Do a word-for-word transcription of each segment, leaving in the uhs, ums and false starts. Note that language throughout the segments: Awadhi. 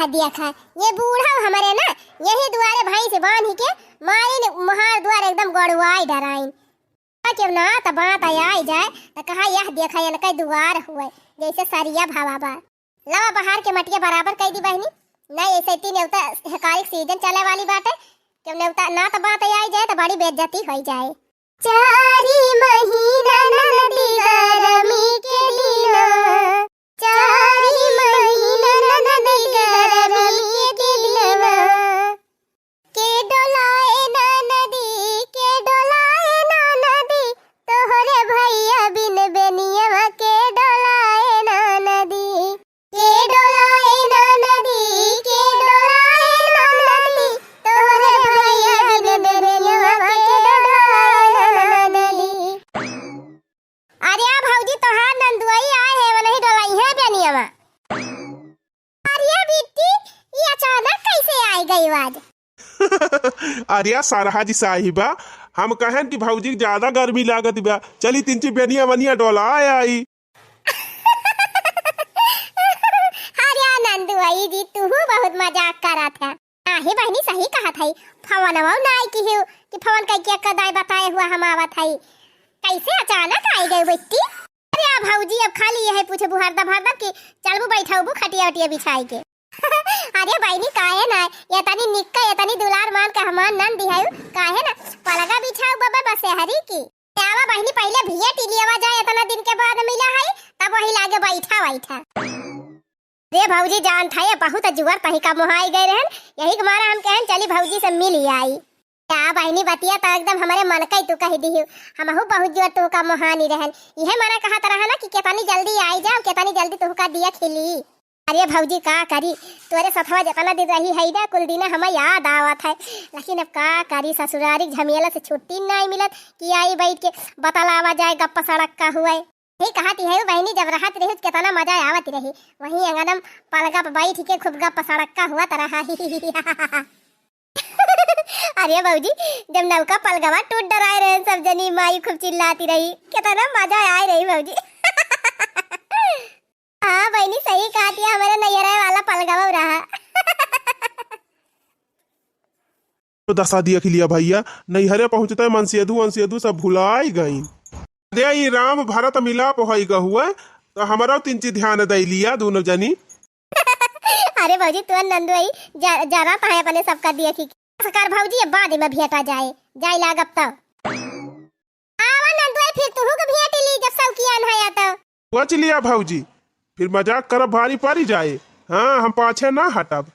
आ देखा, ये बूढ़ा हमरे ना, यही दुआरे भैंस बांधी के मारिन, मोहार दुआर एकदम गड़ुआई डराइन। केहू ना त बात आई जाए, त कहा, "यह देखा, इनका दुआर हुए, जैसे सरिया भावा बा।" लावा बहार के मटिया बराबर कई दी बहिनी। नहीं, ऐसे तीन नेवता हकारी के सीजन चले वाली बाटे। केहू नेवता ना त बात आई जाए, त बड़ी बेइज्जती होई जाए। चारि महीना ननदी गरमी के दिना, चारि महीना ननदी गरमी के दिना। के डोलाए ननदी, के डोलाए ननदी, तोहरे भैया बिन बेनियवा के डोलाए ननदी। के डोलाए ननदी, के डोलाए ननदी, तोहरे भैया बिन बेनियवा के डोलाए ननदी। अरे भौजी, तोहार नंदुआई आए है, वो नहीं डोलाई है बेनियवा। अरे बिट्टी, ये अचानक कैसे आई गई आज? अरे सरहा जी साहिबा, हम कहन कि भौजी के ज्यादा गर्मी लागत बा, चली तिनची बेनिया वनिया डोला आई। अरे नंदुआई जी, तू बहुत मजाक करत है। नाही बहिनी, सही कहत है, फवनवा नाई किहिउ कि फवन कई के कदाई बताए हुआ हम आवत है, कैसे अचानक आई गई बिट्टी? अरे भौजी, अब खाली यह पूछबू हरदम हरदम कि चलबू बैठबू खटिया उटिया बिछाई के। अरे बहिनी, काहे ना, ये तनी निक्का, ये तनी दुलार मान के हमार नंद दिहायु, काहे ना पलगा बिछाऊ बबे बसेहरी की। आवा बहिनी, पहिले भेंट लियावा जाए, इतना दिन के बाद मिला है, तब वही लागे बैठा बैठा। रे भौजी, जान था ये बहुत जुअर तही का मोहाई गए रहन, यही के मारा हम कहन चली भौजी से मिल आई। का बहिनी, बतिया तो एकदम हमरे मन कई तू कह दिहु। हमहू बहुत जोर तू का मोहानी रहन। इहे मना कहत रहा ना कि केतनी जल्दी आई जाओ, केतनी जल्दी तू का दिया खिली। अरे भौजी का करी, तोरे सथवा जितना दिन रही है ना, कुल दिन हमें याद आवत है। लेकिन अब का करी, ससुरारी झमेला से छुट्टी नहीं मिलत कि आई बैठ के बतलावा जाए, गप्पा सड़क्का हुए। ही कहती है बहिनी, जब रहत रही तो कितना मजा आवत रही, वहीं अंगनम पलगा पर बैठ के खूब गप्पा सड़क्का हुआ तरह। अरे भौजी, जब नौका पलगवा टूट डराए रहे सब जनी, माई खूब चिल्लाती रही, कितना मजा आए रही भौजी। हाँ बहिनी, सही कहती है, हमारे नैहरा वाला पलगवा रहा। तो दसा दिया खिलिया भैया, नैहरे पहुँचते मनसेधु वनसेधु सब भुलाई गई। अरे ई राम भरत मिलाप होई गहुए, तो हमरो तिनची ध्यान दे लिया दोनों जनी। अरे भौजी, तू नंदुआई जा, जाना तो है अपने सबका दिया खी। सरकार भौजी, ये बाद में भेंटा जाए, जाए लागब तो। आवा नंदुआई, फिर तुहू के भेंट ली जब सौकियान है तो। बच लिया भौजी, फिर मजाक करब भारी पड़ी जाए। हाँ, हम पाछे ना हटब।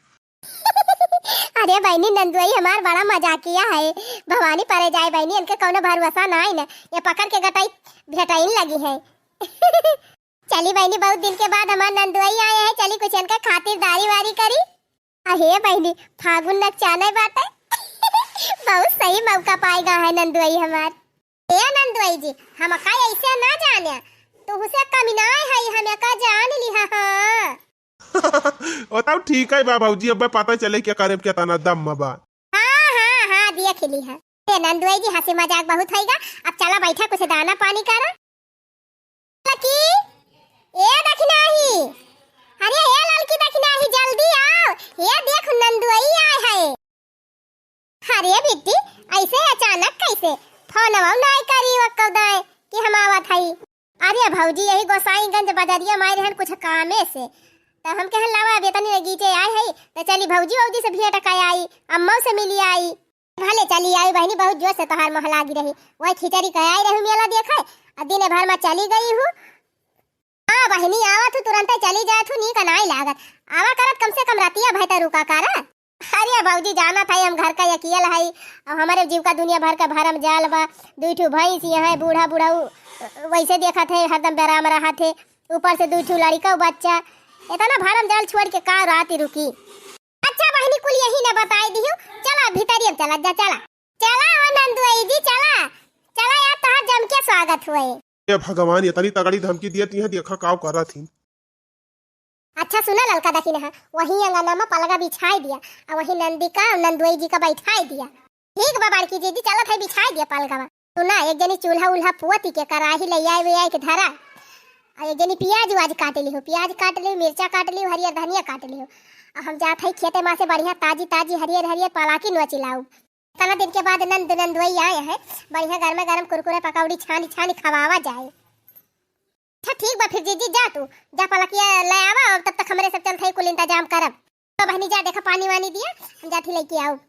अरे बहिनी, नंदुआई हमार बड़ा मजाकिया है। भवानी परे जाए बहिनी, इनके कौनो भरोसा ना है न, ये पकड़ के गटाई भेटाइन लगी है। चली बहिनी, बहुत दिन के बाद हमार नंदुआई आए हैं, चली कुछ इनके खातिरदारी वारी करी। अहे बहिनी, फागुन नक चाने बाटे। बहुत सही मौका पाएगा है नंदुआई हमार। ए नंदुआई जी, हमका ऐसे ना जाने, तुहसे कमी ना है, हम एका जान लिहा, हाँ। ओ तब ठीक है बा भौजी, अब पता चले क्या करे के तना दम में बा। हाँ, हाँ, हाँ, देख लिहा। ए नंदुआई जी, हंसी मजाक बहुत होइगा, अब चला बैठा कुछ दाना पानी करा। लकी, ए दखिनाही, अरे ए ललकी दखिनाही, जल्दी आओ, ए देख नंदुआई आए है। अरे बिट्टी, ऐसे अचानक कैसे? फोनवा नाई करी वक्कौ दाए कि हम आवत हई। अरे भौजी, यही गोसाईगंज बजरिया माई रहन कुछ कामे से, त हम कहन लावा अब इतनी नगीचे आए हई, त चली भौजी वौजी से भेंट कर आई, अम्मौ से मिली आई। भले चली आई बहिनी, बहुत जोर से तोहार मोह लागी रही, वही खिचड़ी कह आई रही मेला देखे, आ दिन भर में चली गई हूँ। हाँ बहिनी, आवत हूँ, तुरंते चली जात हूँ, नीक नाई लागत। आवा करत कम से कम रतिया भर त रुका कर। अरे भौजी, जानत है हम घर का अकेल है, अब हमारे जीव का दुनिया भर का भरम जाल बा। दुई ठो भैंस यहाँ है, बूढ़ा बुढ़ऊ वैसे देखत है, हरदम बेराम रहत है, ऊपर से दुई ठो लड़का बच्चा, इतना भरम जाल छोड़ के का रात रुकी। अच्छा बहिनी, कुल यही ना बताई दिहु, चला भीतरिया में चला जा, चला। चला हो नंदुआई जी, चला, चला यार, तोहार जम के स्वागत हुए। हे भगवान, इतनी तगड़ी धमकी दिया, तिहा देखा काव करत ही। अच्छा सुना ललका दखिनहा, वही अंगना में पलगा बिछाई दिया, आ वही नंदी का और नंदुआई जी का बैठाई दिया। ठीक बा बड़की दीदी, चलत है बिछाई दिया पलगवा। सुना, एक जनी चूल्हा उल्हा पोती के कराही ले आए वे आए के धरा, और एक जनी प्याज व्याज काट लिहो, प्याज काट लिहो, मिर्चा काट लिहो, हरियर धनिया काट लिहो। अब हम जात हई खेते मा से बढ़िया ताजी ताजी हरियर हरियर पालाकी नोची लाउब। इतना दिन के बाद नंद नंदोई आए हैं, बढ़िया गरमा गरम कुरकुरे पकौड़ी छानी छानी खवावा जाए। अच्छा ठीक बा फिर जीजी, जा तू, जा पलकिया ले आवा, और तब तक हमरे सब चलत हई कुल इंतजाम करब। तो बहनी जा देखा पानी वानी दिया, हम जात ही लेके आउब।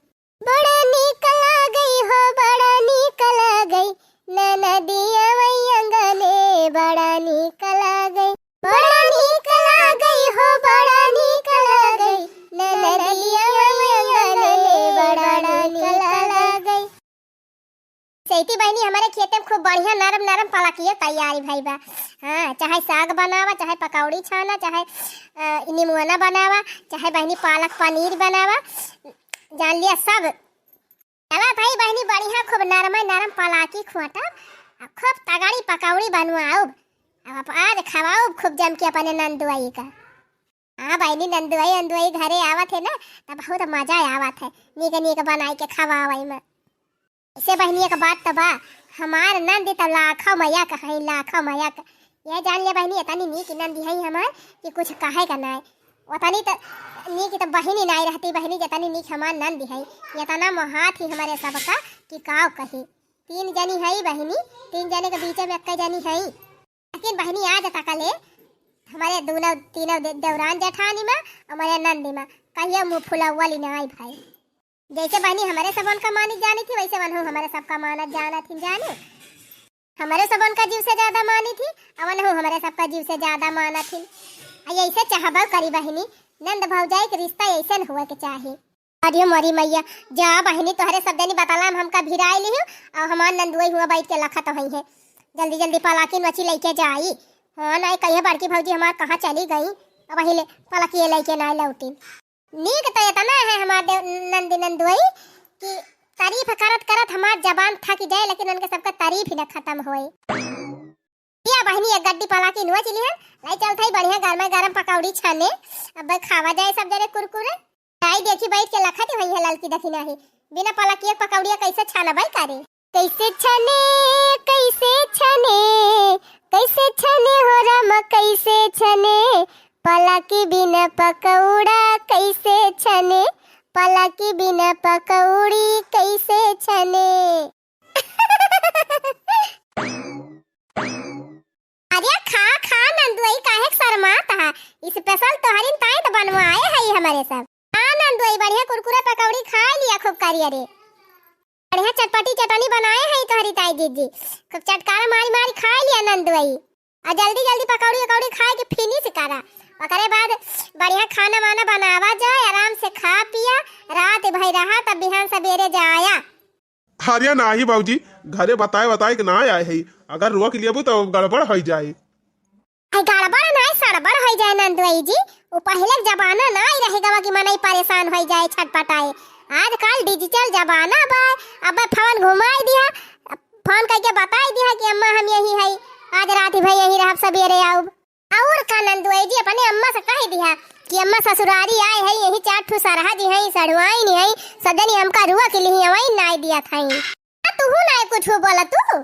बड़ा नीक लागई हो, बड़ा नीक लागई, ननदिया वही अंगने, बड़ा नीक लागई। बड़ा नीक लागई हो, बड़ा नीक लागई, ननदिया वही अंगने, बड़ा नीक लागई। सैती बहनी, हमरे खेते में खूब बढ़िया नरम नरम पलकिया तैयारी भई बा। हाँ, चाहे साग बनावा, चाहे पकौड़ी छाना, चाहे, अ, निमुअना बनावा, चाहे बहनी पालक पनीर बनावा, जान लिया सब। चला भाई बहनी, बढ़िया खूब नरम नरम पलाकी खोटब, आ खूब तगड़ी पकौड़ी बनवाउब। अब आप आज खवाउब खूब जम के अपने नंदुआई का। हाँ बहनी, नंदुआई नंदुआई घरे आवत है ना, तब बहुत मजा आवत है नीक नीक बनाई के खवावई में। ऐसे बहनी एक बात तो बा, हमार नंदी तो लाखों मया का है, लाखों मया का। यह जान ले बहनी, इतनी नीक नंदी है हमार कि कुछ कहे का नाय। उतनी तो नीक तो बहनी नाय रहती बहनी, जितनी नीक हमार नंदी है। इतना मोहात ही हमारे सबका कि काव कही। तीन जनी है बहनी, तीन जने के बीच में एक जनी है। लेकिन बहनी आज तक ले हमारे दोनों तीनों दे-, देवरान जेठानी में, हमारे नंदी में कहियो मुँह फुलावली नाय भाई। जैसे बहनी हमरे सबन का मानी जानी थी, वैसे वनहु हमरे सबका मानत जानत थी जानी। हमरे सबन का जीव से ज्यादा मानी थी, और वनहु हमरे सबका जीव से ज्यादा मानत थी। आ ऐसे चाहबो करी बहनी, नंद भौजाई के रिश्ता ऐसे न हुए के चाही। अरे मोरी मैया, जा बहनी तोहरे सब जनी बतलाम हमका भिराई लिहु, और हमार नंदुई हुआ बैठ के लखत होई है। जल्दी जल्दी पलाकी नोची लेके जाई। हाँ, नाई कहिए बड़की भौजी हमार कहाँ चली गई, अब पहिले पलकिए लेके नाई लौटी। नीक तो इतना है हमार देव-, नंदी नंदोई कि तारीफ करत करत हमार जबान थक जाए, लेकिन उनके सबका तारीफ ही न खत्म होए। या बहनी एक गड्डी पलाकी नोच लिहन, लाई चलत हई बढ़िया गरमे गरम पकौड़ी छाने, अब खावा जाए सब जने कुरकुरे। आई देखी बैठ के लखत होई है ललकी दखिना ही, बिना पलाकी एक पकौड़िया कैसे छाना बाई करे? कैसे छने, कैसे छने, कैसे छने हो राम, कैसे छने? पलाकी बिन पकौड़ा कैसे छने? पलाकी बिन पकौड़ी कैसे छने? अरे खा, खा नंदुई, काहे के शर्मात हा? Special तोहरिन ताई तो बनवाए हई हमरे सब। हाँ नंदुई, बढ़िया कुरकुरे पकौड़ी खाए लिया खूब करिया रे। बढ़िया चटपटी चटनी बनाए हई तोहरी ताई जीजी, खूब चटकारा मारी मारी खाए लिया नंदुई। और जल्दी जल्दी पकौड़ी उकौड़ी खाए के finish करा, ओकरे बाद बढ़िया खाना वाना बनावा जाए, आराम से खा पिया, रात भर रहा, तब बिहान सबेरे जाया। अरे नाही भौजी, घरे बताए बताए के ना आए है, अगर रोक लेबू तो गड़बड़ हो जाए। आई गड़बड़ नाई सड़बड़ हो जाए नंदुई जी, वो पहले के जमाना नाई रह गवा कि मनई परेशान हो जाए, छटपटाए। आजकल digital जमाना बा, अब फोन घुमाई दिया, फोन करके बताई दिया कि अम्मा हम यही है, आज रात भर यही रहब, सबेरे आउब। और का नंदुई जी, अपने अम्मा से कह दिया कि अम्मा ससुरारी आए है, यही चार ठू सरहा जी है, सढ़ुआइन है, सजनी हमका रोक लिही, वही नाई दिया था। आ, तू नाई कुछ बोला तू,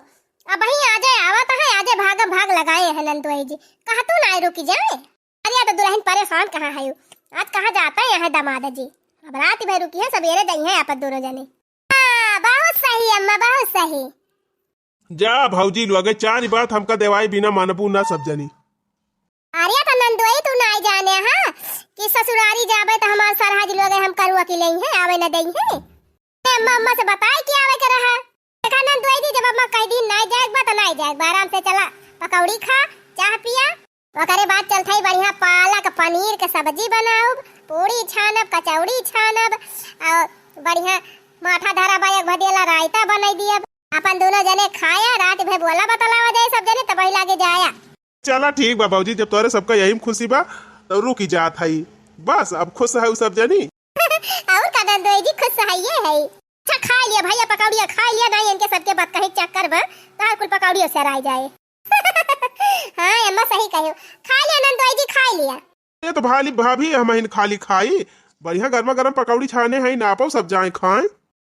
अब ही आजे आवत है, आजे भागम भाग लगाए हैं नंदुई जी, कहा तू नाई रुकी जाए। अरे तो दुल्हन परेशान कहाँ है, आज कहाँ जाता है यहाँ दामाद जी, अब रात भर रुकी है, सबेरे जाई है आप दोनों जने। हाँ, बहुत सही अम्मा, बहुत सही। जा भौजी लोगे, चारी बात हमका देवाई बिना मानबू ना सब जनी। अरे तो नंदोई तू नाई जाने हा कि ससुरारी जाबे तो हमार सरहज लोगे हम करुआ की लेई है, आवे न देई है। ए अम्मा, अम्मा से बताए कि आवे के रहा। देखा नंदोई जी, जब अम्मा कह दी नाई जाए बा तो नाई जाए बा, आराम से चला पकौड़ी खा, चाह पिया। ओकरे बाद चलत हई बढ़िया पालक पनीर के सब्जी बनाउब, पूड़ी छानब, कचौड़ी छानब और बढ़िया माठा धरा बा, एक भदेला रायता बनाई दियब। अपन दोनों जने खाया, रात भर बोला बतलावा जाए सब जने, तब वही लागे जाया। चला ठीक बा भौजी, जब तोरे सबका यही में खुशी बा तो रुकी जात हई। बस अब खुश है सब जनी। और का नंदोई जी, खुश है ये है। अच्छा खा लिया भैया, पकौड़िया खा लिया, नहीं इनके सबके बात कहीं चक्कर बा, तोहर कुल पकौड़ियों से राय जाए। हाँ अम्मा सही कहो, खा लिया नंदोई जी, खा लिया। ये तो भाली भाभी हम हिन खाली खाई, बढ़िया गर्मा गर्म पकौड़ी छाने हैं, नापो सब जाए खाएं।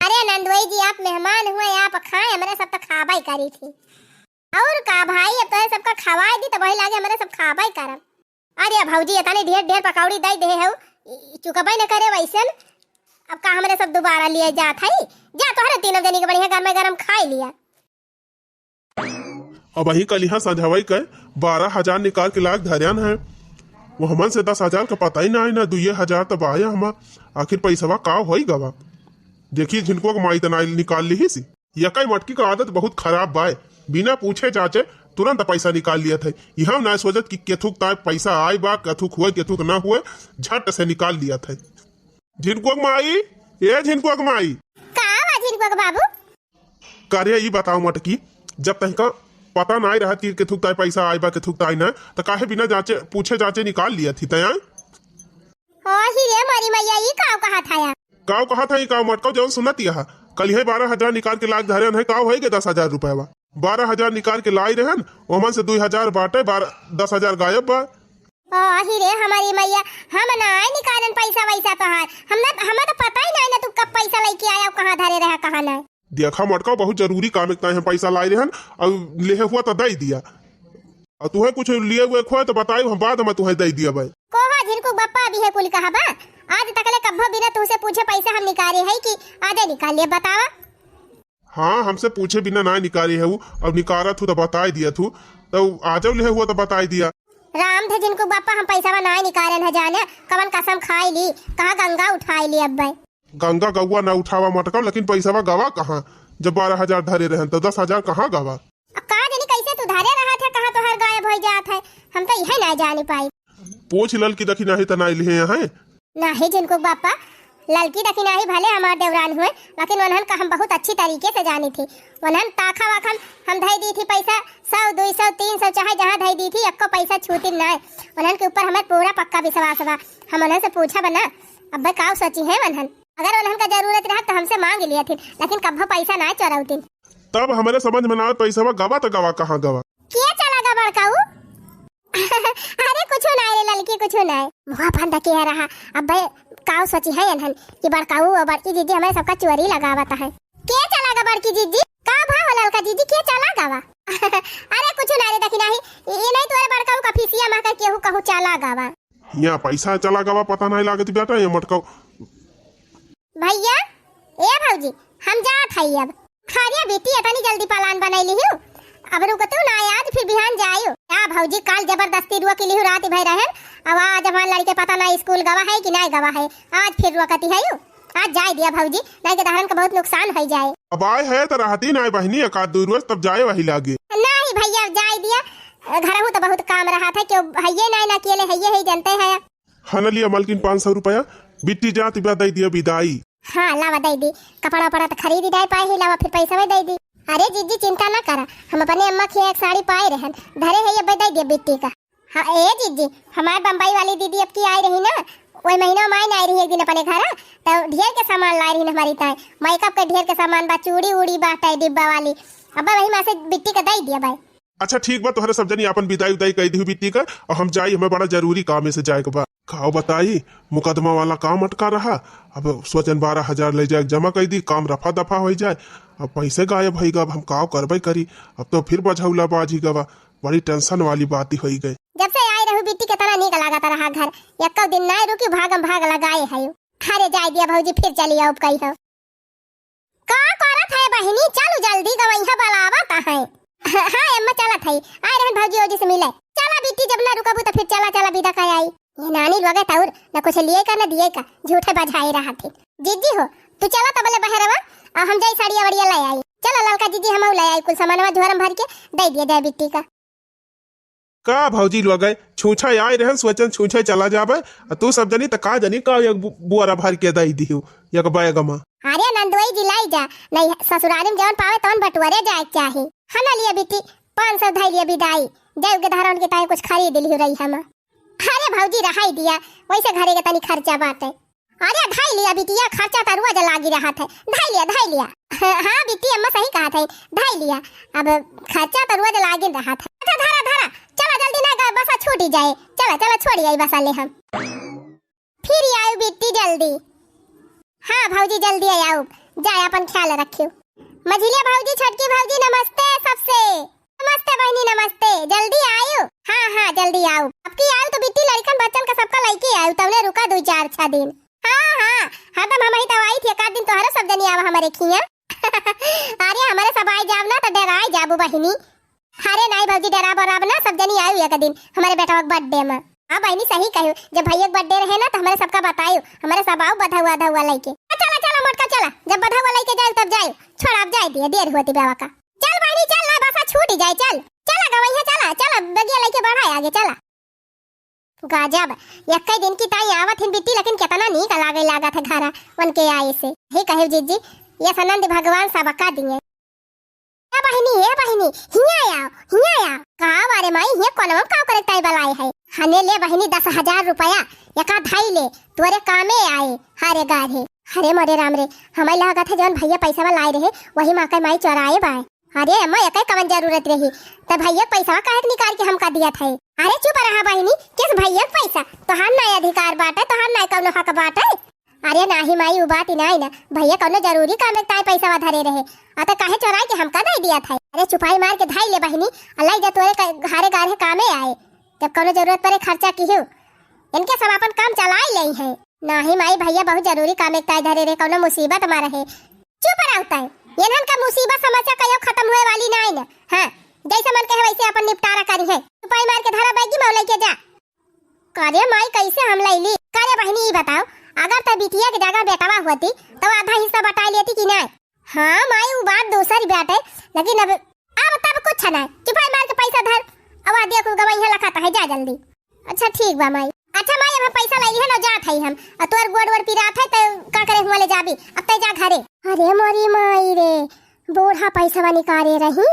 अरे नंदोई जी, आप मेहमान हुए, आप खाएं, हमरे सब तो खाबा ही करी थी। और का भाई, अब तोहे सबका खवाए दी, तब वही लागे हमरे सब खाबे करब। अरे भौजी, इतनी ढेर ढेर पकौड़ी दे दे हो, ई चुकबे न करे वैसन। अब का हमरे सब दोबारा लिए जात है? जा, तोहरे तीनों जनी के बढ़िया गरमे गरम खाई लिया। अबहीं कलिहा संझवई के बारह हजार निकाल के लाग धरन है। वो हमन से दस हजार का पता ही ना है, ना दुइये हजार तब आया हमा। आखिर पैसवा का होई गवा? देखी झिनकुआ के माई त ना निकाल लिहिस। यकई मटकी का आदत बहुत खराब बाय, बिना पूछे जाचे तुरंत पैसा निकाल लियत है। इहाँ ना सोचत कि केथुक ताय पैसा आय बा, केथुक हुए, केथुक ना हुए, झट से निकाल लियत है। झिनकुआ के माई, ए झिनकुआ के माई। का बा झिनकुआ के बाबू? का रे, ई बताओ मटकी, जब तहका पता नाय रहत कि केथुक ताय पैसा आय बा, केथुक ताय ना, त काहे बिना जांचे, पूछे जांचे निकाल लिया थी तय? ओ ही रे मोरी मैया, ई काव कहा था या? काव कहा था, ई काव मटकाव जौन सुनत यह? कल हे बारह हजार निकाल के लाग धरे है, काव होई गे दस हजार रुपया बा? बारह हजार निकाल के लाई रहन, ओमन से दुई हजार बाटे, बारह, दस हजार गायब बा। ओ, अही रे हमारी मैया, हम नाय निकालन पैसा वैसा तोहार। हम ना, हमें तो पता ही नाय ना तू कब पैसा लेके आया, कहाँ धरे रहा, कहाँ नाय। देखा मटका, बहुत जरूरी काम एक ताई हम पैसा लाए रहन, और लेहे हुआ तो दे दिया। और तुहे कुछ लिए हुए खोए तो बताई, हम बाद में तुहे दे दिया भाई। कोहा झिनकू बप्पा भी है कुल कहा बा। आज तकले कब्बो बिना तुहसे पूछे पैसा हम निकाले है कि आजे निकाल लिए, बतावा। हाँ, हमसे पूछे बिना ना निकाले है वो, अब निकारत हूँ तो बताई दिया थू, तो आ जाओ ले हुआ तो बताई दिया। राम थे झिनकू बापा, हम पैसा ना निकाले न जाने, कवन कसम खाई ली, कहाँ गंगा उठाई ली अब भाई। गंगा गौवा ना उठावा मटका, लेकिन पैसा गवा कहाँ? जब बारह हजार धरे रहन तो दस हजार कहाँ गवा? अब का जानी कैसे तू धरे रहा था, कहाँ तोहर गायब हो जात है, हम तो यही ना जाने पाई। पूछ ललकी दखिनाही त नाई लिहे हैं। नाहीं झिनकू बापा, ललकी दखिनाही भले हमार देवरान हुए, लेकिन उन्हन का हम बहुत अच्छी तरीके से जानी थी। उन्हन ताखा वाखन हम धई दी थी पैसा, सौ, दुई सौ, तीन सौ, चाहे जहाँ धई दी थी, एक्को पैसा छूटी नाय। उन्हन के ऊपर हमें पूरा पक्का विश्वास बा। हम उन्हन से पूछब ना, अब्बे का सोची है उन्हन। अगर उन्हन का जरूरत रहत तो हमसे मांग लिया थी, लेकिन कब्बो पैसा ना चोरौती। तब हमरे समझ में ना आवत, पैसवा गवा त गवा, कहाँ गवा? के चला गा बड़काऊ? अरे कुछ ना रे ललकी, कुछ ना। मुँह बंद किया रहा। अब्बे काऊ सोची है इन्हन कि बड़काऊ और बड़की जीजी हमें सबका चोरी लगावत है। के चला गा बड़की जीजी? का भा हो ललका जीजी, के चला गावा? अरे कुछ ना रे दखिनाही, ये नहीं तोरे बड़काऊ का फीसिया मा का केहू कहू चला गावा। यहाँ पैसा चला गावा पता नहीं लागत बेटा, ये मटकाऊ। भैया, ए भौजी, हम जात हई अब। अरे बेटी, इतनी जल्दी plan बनाई लिहू? अब रुकतू ना, आज फिर बिहान जायू। या भौजी, काल जबरदस्ती रुआ के लिहू, रात भर रहन। अब आज हमार लड़के पता ना स्कूल गवा है कि नहीं गवा है, आज फिर रुआ कती है यू। आज जाए दिया भौजी, नहीं के दहरन का बहुत नुकसान हो जाए। अब आए है तो रहती ना बहनी, एक आध दो रोज तब जाए वही लागे। नहीं भैया, अब जाए दिया, घर हूँ तो बहुत काम रहा था, क्यों है ये नहीं ना अकेले है ये है, जनते है। हन लिया मलकिन पाँच सौ रुपया, बिट्टी जात बा दे दिया बिदाई। हाँ, लावा दे दी, कपड़ा उपड़ा तो खरीद ही नहीं पाए ही, लावा फिर पैसा भी दे दी। अरे जीजी चिंता ना करा, हम अपने अम्मा के एक साड़ी पाए रहन, धरे है ये दे दिया बिट्टी का। हाँ ए जीजी, हमार बम्बई वाली दीदी अब की आई रही ना, वही महीना में आई ना आई रही एक दिन अपने घर, तो ढेर के सामान लाई रही हमारी ताई, मेकअप के ढेर के सामान बा, चूड़ी उड़ी बाटे डिब्बा वाली, अब वही माँ से बिट्टी का दे दिया भाई। अच्छा ठीक बा, तोहरे सब जनी आपन बिदाई उदाई कई दिहु बिट्टी का, और हम जाई, हमें बड़ा जरूरी काम से जाए के बा। का बताई, मुकदमा वाला काम अटका रहा। अब सोचन बारह हजार ले जाए जमा कई दी, काम रफा दफा हो जाए। अब पैसे गायब होई गा, अब हम का करबे करी? अब तो फिर बझौला बाजी गवा, बड़ी tension वाली बात ही होई गई। जब से आए रहू बिट्टी के तना नीक लागत रहा घर, एको दिन ना रुकी, भागम भाग लगाए है। अरे जाए दिया भौजी, फिर चली आओ कही हो। का करत है बहिनी? चलू जल्दी, गवैया बलावत है। हाँ अम्मा, चलत है, आए रहन भौजी ओजी से मिले। चला बिट्टी, जब ना रुकबू तो फिर चला, चला विदा कर आई। ये नानी लोगे तौर न कुछ लिए का न दिए का, झूठे बजाए रहा थे। जीजी हो, तू चला तबले बहरवा, और हम जाई साड़िया वड़िया ले आई। चला ललका जीजी, हम ले आई कुल सामानवा झोरम भर के दे दिए जाए बिट्टी का। का भौजी लोगे, छूछा आए रहन, सोचन छूछे चला जाबे, आ तू सब जनी त का जनी का एक बु-, बुआरा भर के दई दिहु एक बैग मा। अरे नंदोई जी लाई जा, नहीं ससुरारी में जवन पावे तवन बटुअरे जाए के चाही। हना लिया बिट्टी, पाँच सौ धई लिया बिदाई, देव के धरन के ताई कुछ खरीद लिहु रही हम। अरे भौजी रहाई दिया, वैसे घरे के तनी खर्चा बाटे। अरे धई लिया बिटिया, खर्चा त रोज लागी रहत है, धई लिया, धई लिया। हाँ बिट्टी अम्मा सही कहत है, धई लिया, अब खर्चा त रोज लागी रहत है। अच्छा धरा धरा, चला जल्दी ना गा, बसा छूटी जाए, चला चला छोड़ी आई बसा ले हम। फिर आयु बिट्टी जल्दी। हाँ भौजी जल्दी आयु, जाए अपन ख्याल रखियो। मझिलिया भौजी, छोटकी भौजी नमस्ते सबसे। नमस्ते बहिनी, नमस्ते। जल्दी आयु। हाँ, हाँ, जल्दी आयु। अब की आयु तो बिट्टी लड़िकन बच्चन का सबका लइके आयु, तउने रुका दुइ चार छह दिन। हाँ, हाँ, हरदम हमही तो आइत ही, एक आध दिन तोहरो सब जनी आवा हमरे खिया। अरे, हमरे सब आइ जाब ना, तो डेराइ जाबू बहिनी। अरे नाहीं भौजी, डेराब ओराब ना, सब जनी आयु एक दिन हमरे बेटवा के birthday में। हाँ बहिनी, सही कहिउ, जब भइया के birthday रहे ना, तो हमरे सबका बतायु, हमरे सब आउ बधउआ धउआ लइके। चला, चला मोटका, चला, जब बधउआ लइके जायु, तब जायु। छोड़, अब जाइ दिया, देर होती बाबा का। चल बहिनी, चल ना, बसा छूटि जाइ, चल। चला गवइया, चला, चला, बगिया लइके बढ़ा आगे, चला। गजब, एक्कै दिन की ताई आवत हिन बिट्टी, लेकिन केतना नीक लागे लागत है घरा उनके आए से। हे कहे जीजी, ये सनंद भगवान सबका दिए। ए बहिनी, ए बहिनी, हियाँ आओ, हियाँ आओ। का बारे माई, हियाँ कोनवा का करे ताई बलाए है? हने ले बहिनी दस हजार रुपया, एका धाई ले, तोरे कामे आए, हरे गाढ़े। हरे मोरे राम रे, हमें लागत है जौन भइया पैसा लाए रहे, वही माँ के माई चोराए बाए। अरे अम्मा, एकै कवन जरूरत रही? त भइया के पैसा काहे के निकाल के हमका दियत है? अरे चुप रहा बहिनी, किस भइया के पैसा? तोहार नाहीं अधिकार बाटे, तोहार नाहीं कौनो हक बाटे। अरे नाहीं माई, उ बात ही नाहीं ना, भइया कौनो जरूरी काम में ताई पैसा धरे रहे, आ त काहे चोराई के हमका दे दियत है? अरे चुपाई मार के धाई ले बहिनी, आ लाई जा तोरे का-, घरे गाढ़े कामे आए, जब कौनो जरूरत पड़े खर्चा किहू। इनके सब अपन काम चलाई लेई है। नाहीं माई, भइया बहुत जरूरी काम एक ताई धरे रहे, कौनो मुसीबत मा रहे। चुप रहो ताई, इन्हन का मुसीबत समस्या कहियो खत्म हुए वाली नाहीं न। हाँ, जैसे मन कहे वैसे अपन निपटारा करी है। चुपाई मार के धरा बैगी मा लइके जा। करे माई, कैसे हम लैली? करे बहिनी, ई बताओ, अगर त बिटिया के जगह बेटवा होती, तो आधा हिस्सा बटाई लेती कि नाहीं? हाँ माई, उ बात दूसरी बात है, लेकिन अब, अब तब कुछ ना, चुपाई मार के पैसा धर, अब आ देखो गवैया लखात है, जा जल्दी। अच्छा ठीक बा माई। अच्छा माई, अब हम पैसा लैली है ना, जात है हम, और तोर गोड़ वोड़ पिरात है, तो का करे हुआ ले जाबी, अब तै जा घरे। अरे मोरी माई रे, बूढ़ा पैसा निकाले रही।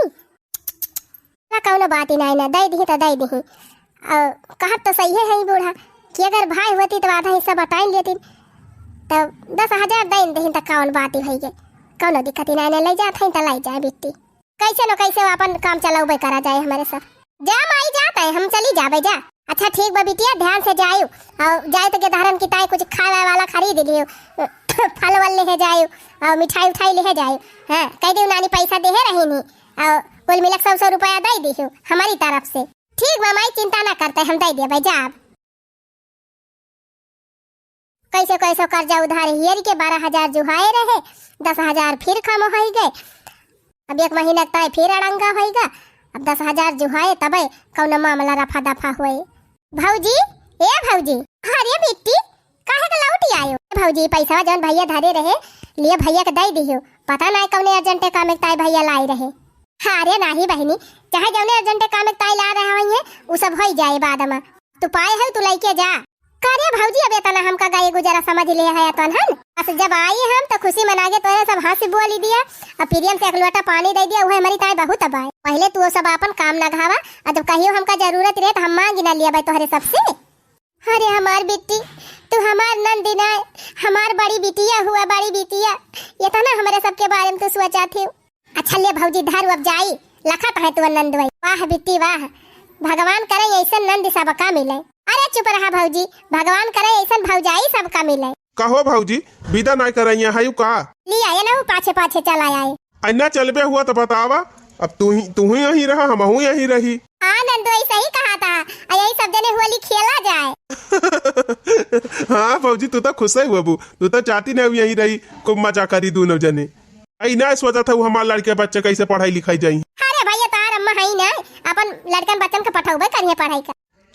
ना कौनो बात ही नाहीं ना, दे दिही तो दे दिही। और कहत तो सही है, है बूढ़ा कि अगर भाई होती तो आधा हिस्सा बटाई लेती, तो दस हजार दे दिही तो कौन बात ही होई गे, कौनो दिक्कत ही नाहीं ना, ले जात है तो ले जाए बिट्टी, कैसे न कैसे वो अपन काम चलाउबे करा जाए हमारे सब। जा माई जात है, हम चली जाबे जा। अच्छा ठीक बा बिटिया, ध्यान से जायु, और जाए तो गेदहरन की ताई कुछ खाए वाला खरीद लियो, फल वल ले जायु, और मिठाई उठाई ले जायु। हाँ, कह दियो नानी पैसा देहे रही नी, और कुल मिलक सौ सौ रुपया दे दियो हमारी तरफ से। ठीक बा माई, चिंता ना करते, हम दे देबे, जा अब। कैसे कैसे कर्जा उधार हियर के बारह हजार जुहाए रहे, दस हजार फिर कम होई गए। अब एक महीना तय फिर अड़ंगा होई गा। अब दस हजार जुहाए तबे कौनो मामला रफा दफा होए। भौजी, ए भौजी, अरे बिट्टी, काहे के लौटी आयो? ए भौजी, पैसा जौन भैया धरे रहे, लिए भैया के दे दियो। पता नाहीं कौने अर्जेंटे काम में ताई भैया लाई रहे। अरे नाहीं बहिनी, चाहे जौने अर्जेंटे काम में ताई ला रहे होइहैं, उ सब होई जाए बाद में। तू पाए है, तू लइके जा। का रे भौजी, अब एतना हमका गाये गुजारा समझ ले है तोहन? बस जब आई हम तो खुशी मना के तोरे सब हँसी बोली दिया, अब प्रेम से एक लोटा पानी दे दिया, उहे हमारी ताई बहुत अब आए। पहले तू वो सब आपन काम ना घावा, और जब कहियो हमका जरूरत रहे तो हम मांगी ना लिया भाई तोहरे सबसे। अरे हमार बिट्टी, तू हमार नंदी ना, हमार बड़ी बिटिया हुआ, बड़ी बिटिया, एतना हमरे सबके बारे में तू सोचा थी। अच्छा ले भौजी, धर अब जाई, लखत है तू नंदुई। वाह बिट्टी वाह, भगवान करे ऐसन नंद सबका मिले। अरे चुप रहा भौजी, भगवान करे ऐसन भौजाई सबका मिले। कहो भौजी, विदा नाय करैया है का? लिया ये ना, वो पाछे पाछे चला आए। अन्ना चलबे हुआ तो बतावा, अब तू ही, तू ही यहीं रहा, हमहू यहीं रही। हाँ नंदुई, सही कहा था, आ यही सब जने होली खेला जाए। हाँ भौजी, तू तो खुश है हुआ बू, तू तो चाहती नहीं यहीं रही, खूब मजा करी दोनों जने। आई ना सोचा था वो हमार लड़के बच्चे कैसे पढ़ाई लिखाई जाई। अरे भैया, तार अम्मा है ना, अपन लड़कन बच्चन के पठौबे करिए पढ़ाई का।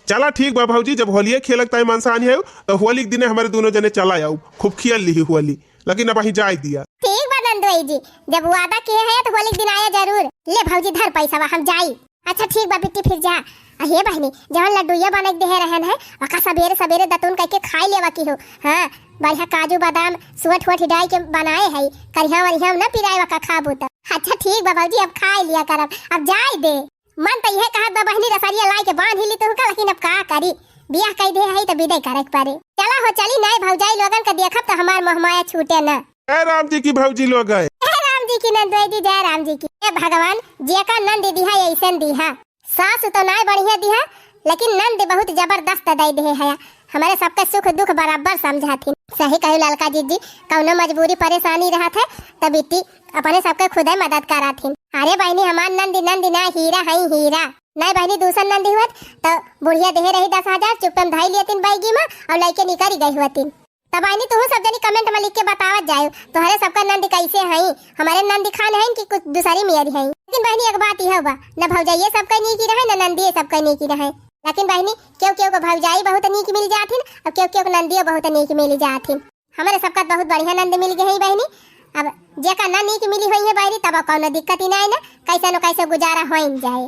चला ठीक बा भौजी, जब होलिये खेलक ताई मनसान है तो होली के दिने हमारे दोनों जने चला आऊ, खूब खेल ली होली, लेकिन अब अहीं जाए दिया। ठीक बा नंदुई जी, जब वादा किए हैं तो होली के दिन आया जरूर। ले भौजी धर पैसा बा, हम जाई। अच्छा ठीक बा बिट्टी, फिर जा। आ हे बहिनी, जवन लड्डुइया बना के देहे रहन है, ओका सबेरे सबेरे दतुन करके खाई लेवा की हो। हाँ, बढ़िया काजू बादाम सोट वोट डाल के बनाए है, करिया वरिया ना पिराए ओका खाबू त। अच्छा ठीक बा भौजी, अब खाई लिया करब, अब जाए दे। मन त इहे कहत बा बहिनी रसरिया लाई के बांध ही ली तुहका, लेकिन अब का करी, बियाह कई दे है त विदाई करे के पड़े। चला हो चली, नाई भौजाई लोगन का देखब त हमार मोहमाया छूटे ना। जय राम जी की भौजी लोग है। जय राम जी की नंदोई जी, जय राम जी की। हे भगवान, जेका नंद दिहा ऐसन दिहा, सास तो नाय बढ़िया दिहा, लेकिन नंद बहुत जबरदस्त दे दे है। हमरे सबके सुख दुख बराबर समझाथिन। सही कहू ललका जीजी, कौनो मजबूरी परेशानी रहत है, त बिट्टी अपने सबके खुदे मदद कराथिन। अरे बहिनी, हमार नंदी नंदी ना, हीरा हई हीरा। नहीं बहिनी, दूसर नंदी हुअत त बुढ़िया देहे रही दस हजार, चुप्पे में धई लियतिन बैगी में और लइके निकरी गई हुअतिन। त बहिनी, तुहू सब जनी comment में लिख के बतावत जायो, तोहरे सबका नंदी कैसे हई? हमरे नंदी खान हईन कि कुछ दूसरी मेरी हई? लेकिन बहिनी, एक बात यह बा, न भौजाइये सबके नीकी रहे, न नंदिये सबके नीकी रहे। लेकिन बहिनी, केहू केहू को भौजाई बहुत नीक मिल जाथिन और केहू केहू को नंदियो बहुत नीक मिल जाथिन। हमरे सबका बहुत बढ़िया नंद मिल गई है बहिनी। अब जेका ना नीक मिली हुई है बहिनी, तब कौनो दिक्कत ही ना है ना, कैसे न कैसे गुजारा होइन जाए।